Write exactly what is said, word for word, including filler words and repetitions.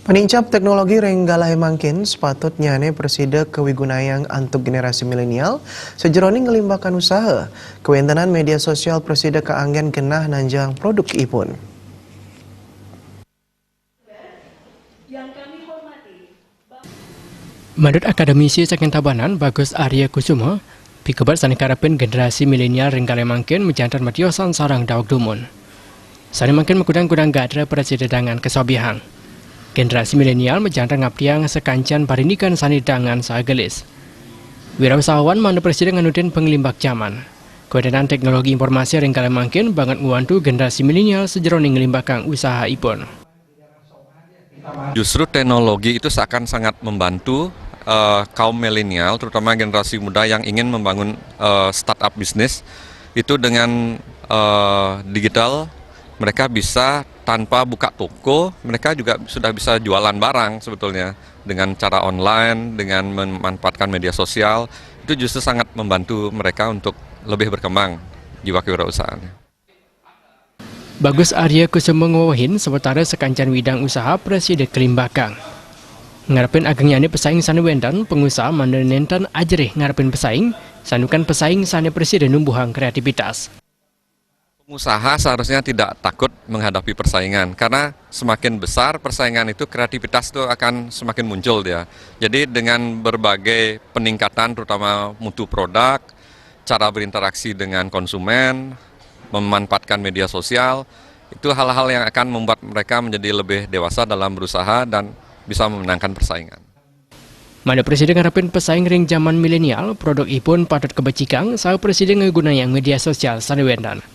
Manincap teknologi ring galahé mangkin, sapatutnyané prasida kawigunayang antuk generasi milenial, sajeroning ngelimbakang usaha. Kawéntenan média sosial prasida kaanggén genah nanjang produkipun. Manut akademisi saking Tabanan, Bagus Arya Kusuma, pikebet sané karepin generasi milenial ring galahé mangkin majanten matiosan sareng daweg dumun. Sané mangkin makudang-kudang gatra prasida dangan kasobiahang. Generasi milenial majanten ngaptiang sakancan parindikan sané dangan saha gelis. Wirausahawan mangda prasida nganutin panglimbak jaman. Kawéntenan teknologi informasi ring galahé mangkin banget ngwantu generasi milenial sajeroning nglimbakang usahaipun. Justru teknologi itu akan sangat membantu eh, kaum milenial, terutama generasi muda yang ingin membangun eh, startup bisnis. Itu dengan eh, digital, mereka bisa tanpa buka toko, mereka juga sudah bisa jualan barang sebetulnya dengan cara online, dengan memanfaatkan media sosial. Itu justru sangat membantu mereka untuk lebih berkembang jiwa kewirausahaannya. Bagus Arya Kusuma ngwewehin, sawatara sakancan widang usaha prasida kalimbakang. Ngarepin agengnyané pesaing sané wénten, pangusaha mangda nénten ajerih ngarepin pesaing, santukan pesaing sané prasida numbuhang kreativitas. Pengusaha seharusnya tidak takut menghadapi persaingan, karena semakin besar persaingan itu, kreativitas itu akan semakin muncul dia. Jadi dengan berbagai peningkatan, terutama mutu produk, cara berinteraksi dengan konsumen, memanfaatkan media sosial, itu hal-hal yang akan membuat mereka menjadi lebih dewasa dalam berusaha dan bisa memenangkan persaingan. Mangda prasida ngarepin pesaing ring jaman milenial, produkipun patut kabecikang saha prasida ngagunayang media sosial sané wénten.